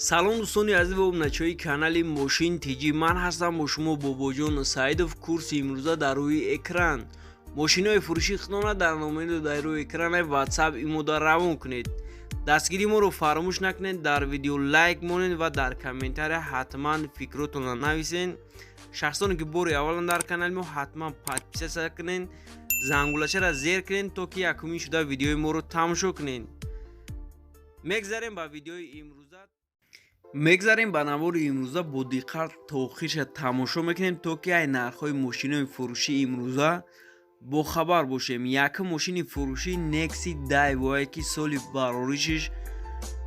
Салом, дӯстони азиз ва обуначиҳои канали Мошин ТҷИ. Ман ҳастам бо шумо Бобоҷон Саидов. Курси имрӯза дар рӯи экран. Мошинои фурӯши худона дар номери дар рӯи экрани WhatsApp имода равон кунед. Дастгири моро фаромӯш накунед, дар видео лайк монед ва дар комментария ҳатман фикротонро нависен. Шахсоне ки бори аввалан дар канали мо, ҳатман подписаться кунед, зангулачаро зер кунед, то ки якумин шуда видеои моро тамошо кунед. Мегзарем ба видеои имрӯза, мегзарем ба навори имрӯза. Бо диққат то охирша тамошо мекунем, то ки ай нархҳои мошинои фурӯшии имрӯза бохабар бошем. Якум мошини фурӯшӣ Некси Дайвое, ки соли бароришиш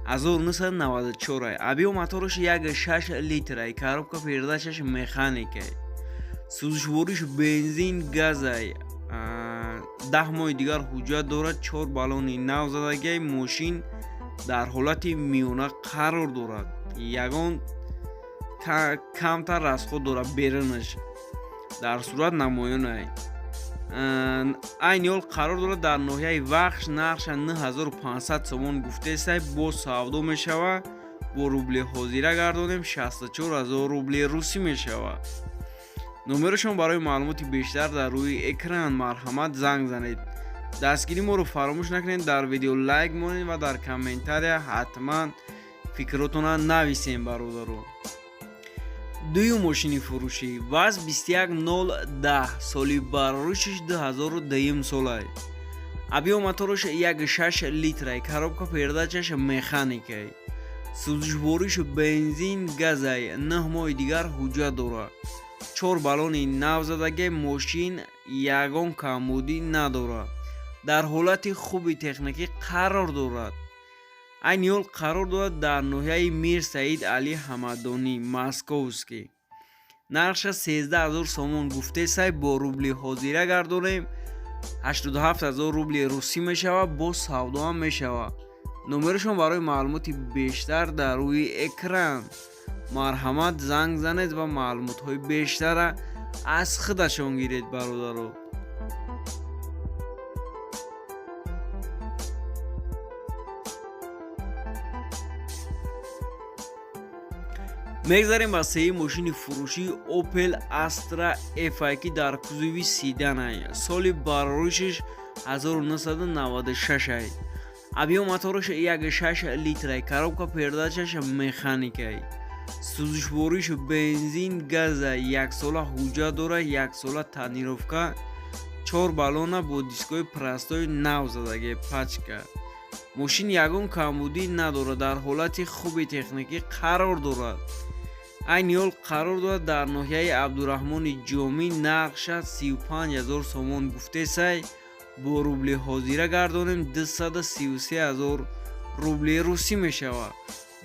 1994. Объём мотораш 1,6 литрай, коробка передачаш механикай, сӯзишвориш бензин газай, 10 моҳи дигар ҳуҷҷат дорад, чор баллони нав задагиай. Мошин дар ҳолати миёна қарор дорад, ягон камтар расход дорад, берунаш дар сурат намоёнай. Айни ҳол қарор дорад дар ноҳияи Вахш. Нархша 9500 сомон гуфтесай, боз савдо мешавад. Бо рубли ҳозира гардонем, 64 0 рубли русӣ мешавад. Номерошон барои маълумоти бештар дар рӯи экран, марҳамат, занг занед. Дастгири моро фаромӯш накунед, дар видео лайк монед ва дар комментария ҳатман фикротона нависем, бародаро. Дуюм мошини фурӯшӣ ВАЗ 21010, соли бароришиш 2002 солай, объём мотораш 1,6 литрай, коробка передачаш механикай, сӯзишвориш бензин газай, 9 моҳи дигар ҳуҷҷат дорад, чор баллони нав задагиай. Мошин ягон камбудӣ надорад, дар ҳолати хуби техникӣ қарор дорад. Айни ҳол қарор дорад дар ноҳияи Мир Саид Али Ҳамадонӣ, Московский. Нархша 13 000 сомон гуфтесай, бо рубли ҳозира гардонем, 87 000 рубли русӣ мешавад, боз савдоам мешавад. Номерошон барои маълумоти бештар дар рӯи экран, марҳамат, занг занед ва маълумотҳои бештара аз худашон гиред, бародаро. Мегзарем ба сеюм мошини фурӯшии Opel Astra F, ки дар кузови седанай, соли бароришиш 1996, объём мотораш 1,6 литрай, коробка передачаш механикай, сӯзишвориш бензин газай, яксола ҳуҷҷат дорад, яксола тонировка, чор баллона бо дискҳои простой нав задаги, пачка. Мошин ягон камбудӣ надорад, дар ҳолати хуби техникӣ қарор дорад. Айни ҳол қарор дорад дар ноҳияи Абдураҳмони Ҷомӣ. Нархша 35 000 сомон гуфтесай, бо рубли ҳозира гардонем, 233 000 рубли русӣ мешавад,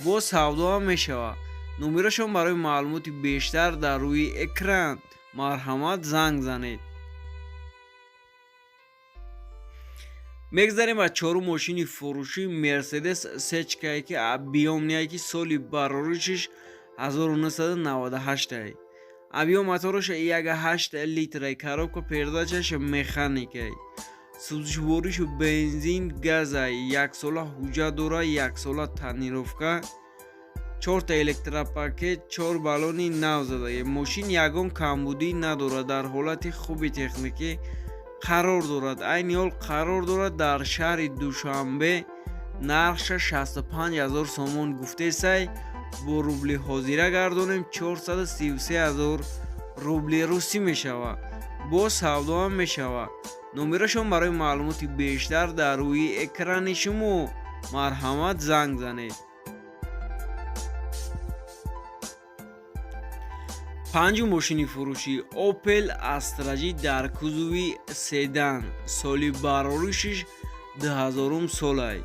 боз савдоам мешавад. Номерошон барои маълумоти бештар дар рӯи экран, марҳамат, занг занед. Мегзарем ба чорум мошини фурӯшӣ Мерседес Сечкае, ки объёмныйе, ки соли бароришиш 1998, объём мотораш 1,8 литрай, коробка передачаш механикай, сӯзишвориш бензин газай, яксола ҳуҷҷат дорад, яксола тонировка, чорта электропакет, чор баллони нав задаги. Мошин ягон камбудӣ надорад, дар ҳолати хуби техникӣ қарор дорад. Айни ҳол қарор дорад дар шаҳри Душанбе. Нархша 65 000 сомон гуфтесай, бо рубли ҳозира гардонем, 433 000 рубли русӣ мешавад, боз савдоам мешавад. Номерошон барои маълумоти бештар дар рӯи экрани шумо, марҳамат, занг занед. Панҷум мошини фурӯшӣ Opel Astra J дар кузови седан, соли бароришиш 2000 солай,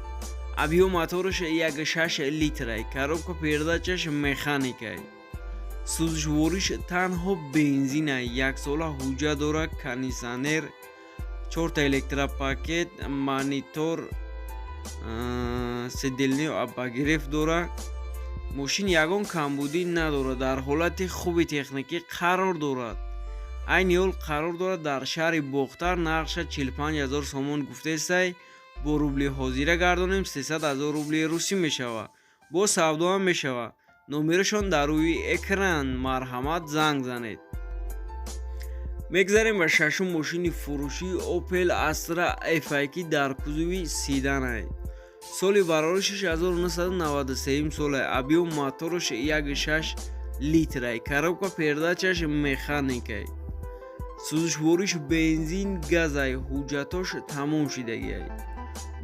объём мотораш 1,6 литрай, коробка передачаш механикай, сӯзишвориш танҳо бензинай, яксола ҳуҷҷат дорад, кондитсионер, чорта электропакет, монитор, сиденье обогрев дорад. Мошин ягон камбудӣ надорад, дар ҳолати хуби техникӣ қарор дорад. Айни ҳол қарор дорад дар шаҳри Бохтар. Нархша 45 000 сомон гуфтесай, бо рубли ҳозира гардонем, 300 000 рубли русӣ мешавад. Бо савдоам мешавад. Номерашон дар рӯи экран, марҳамат, занг занед. Мегзарем ба шашум мошини фурӯшӣ, Opel Astra F, ки дар кузови седанай. Соли бароришаш 1993 солай. Объём мотораш 1,6 литрай. Коробка передачаш механикай. Сӯзишвориш бензин газай. Ҳуҷҷатош тамом шидагиай.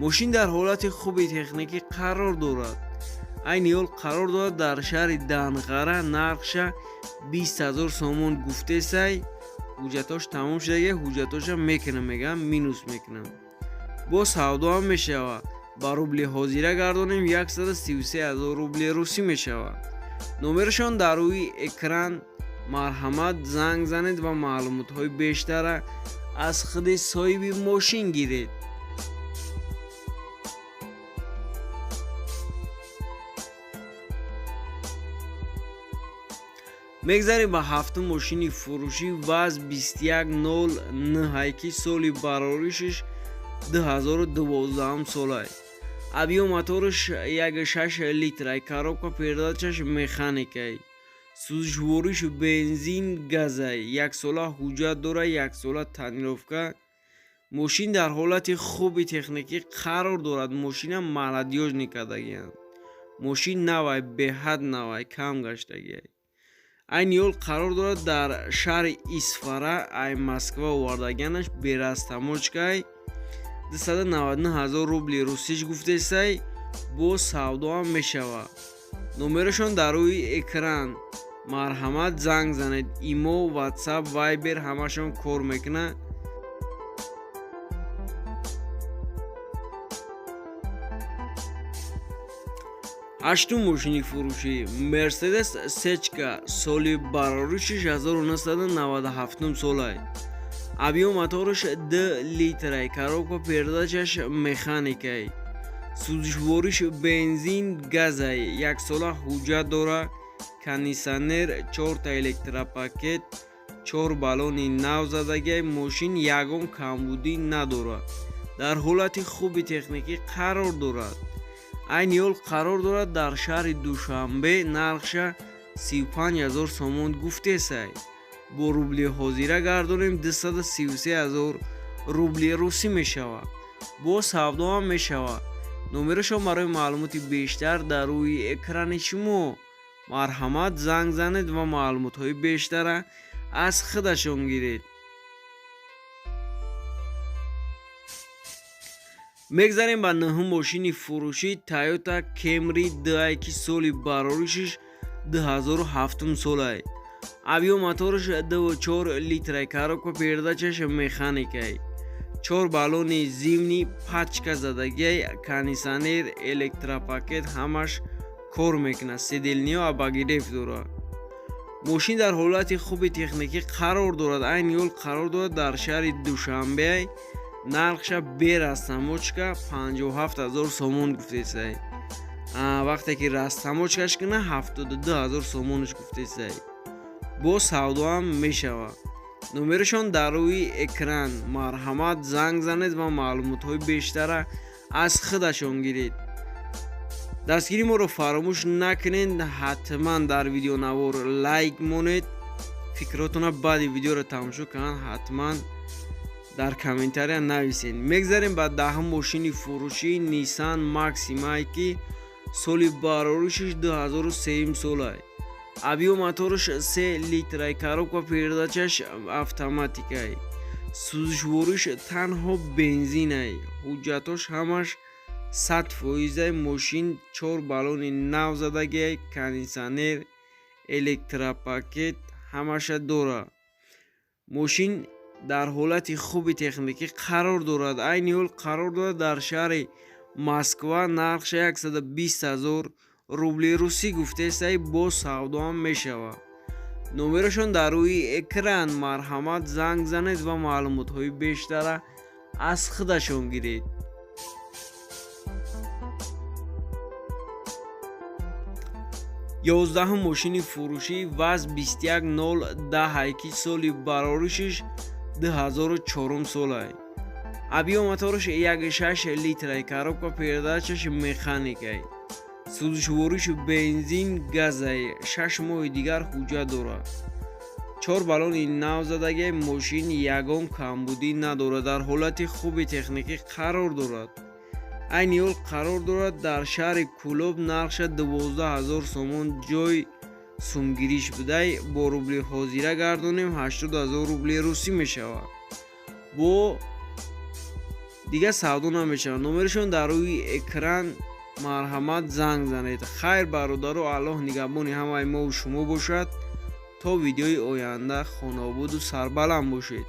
Мошин дар ҳолати хуби техникӣ қарор дорад. Айни ҳол қарор дорад дар шаҳри Данғара. Нархша 20 000 сомон гуфтесай. Ҳуҷҷатош тамом шудагиай, ҳуҷҷатоша мекунам, мегӯям, минус мекунам. Бо савдоам мешавад. Ба рубли ҳозира гардонем, 133 ҳазор рубли русӣ мешавад. Номерашон дар рӯи экран, марҳамат, занг занед ва маълумотҳои бештара аз худи соҳиби мошин гиред. Мегзарем ба ҳафтум мошини фурӯшӣ, ВАЗ 2109, ки соли бароришаш 2012 солай. Объём мотораш 1,6 литрай. Коробка передачаш механикай. Сӯзишвориш бензин газай. Яксола ҳуҷҷат дорад, яксола тонировка. Мошин дар ҳолати хуби техникӣ қарор дорад. Мошина молодёжный кардагианд. Мошин навай, беҳад навай, кам гаштагиай. Айни ҳол қарор дорад дар шаҳри Исфара. Ай Москва овардагианаш, без растаможкай. 299 ҳазор рубли русиш гуфтесай, бо савдоам мешавад. Номерашон дар рӯи экран, марҳамат, занг занед. Имо, Ватсап, Вайбер ҳамашон кор мекунад. Ҳаштум мошини фурӯшӣ, Мерседес Сечка, соли бароришиш 1997 солай. Объём мотораш 2 литрай. Коробка передачаш механикай. Сӯзишвориш бензин газай. Яксола ҳуҷҷат дорад. Кондитсионер, чорта электропакет, чор баллони нав задагиай. Мошин ягон камбудӣ надорад, дар ҳолати хуби техникӣ қарор дорад. Айни ҳол қарор дорад дар шаҳри Душанбе. Нархша 35 000 сомон гуфтесай. Бо рубли ҳозира гардонем, 233 ҳазор рубли русӣ мешавад. Бо савдоам мешавад. Номерашон барои маълумоти бештар дар рӯи экрани шумо, марҳамат, занг занед ва маълумотҳои бештара аз худашон гиред. Мегзарем ба нӯҳум мошини фурӯшӣ, Toyota Camry 2, ки соли бароришиш 2007 солай. Объём мотораш 2,4 литрай. Коробка передачаш механикай. Чор баллони зимний пачка задагиай. Кондитсионер, электропакет ҳамаш кор мекунад. Сиденьео обогрев дорад. Мошин дар ҳолати хуби техникӣ қарор дорад. Айни ҳол қарор дорад дар шаҳри Душанбе. Нархша без растаможка 57 000 сомон гуфтесай. Вақте ки растаможкаш куна, 72 000 сомонаш гуфтесай. Бо савдоам мешавад. Номерашон дар рӯи экран, марҳамат, занг занед ва маълумотҳои бештара аз худашон гиред. Дастгири моро фаромӯш накунед. Ҳатман дар видеонавор лайк монед. Фикротона баъди видеоро тамошо кардан ҳатман дар комментария нависед. Мегзарем ба даҳум мошини фурӯшӣ, Nissan Maxima, ки соли бароришиш 2003 солай. Объём мотораш 3 литрай. Коробка передачаш автоматикай. Сӯзишвориш танҳо бензинай. Ҳуҷҷатош ҳамаш 100%-ай. Мошин чор баллони нав задагиай. Кондитсионер, электропакет ҳамаша дорад. Мошин дар ҳолати хуби техникӣ қарор дорад. Айни ҳол қарор дорад дар шаҳри Москва. Нархша 120 ҳазор рубли русӣ гуфтесай, бо савдоам мешавад. Номерашон дар рӯи экран, марҳамат, занг занед ва маълумотҳои бештара аз худашон гиред. 11-ум мошини фурӯшӣ, ВАЗ 21010, ки соли бароришиш 2004 солай. Объём мотораш 1,6 литрай. Коробка передачаш механикай. Сӯзишворишу бензин газай, 6 моҳи дигар ҳуҷҷат дорад. Чор баллони нав задагиай. Мошин ягон камбудӣ надорад, дар ҳолати хуби техникӣ қарор дорад. Айни ҳол қарор дорад дар шаҳри Кӯлоб. Нархша 12 000 сомон ҷой сумгириш будай. Бо рубли ҳозира гардонем, 80 000 рубли русӣ мешавад. Бо дигар савдо намешавад. Номерашон дар рӯи экран, марҳамат, занг занед. Хайр, бародаро, Аллоҳ нигаҳбони ҳамаи мову шумо бошад. То видеои оянда хонаободу сарбаланд бошед.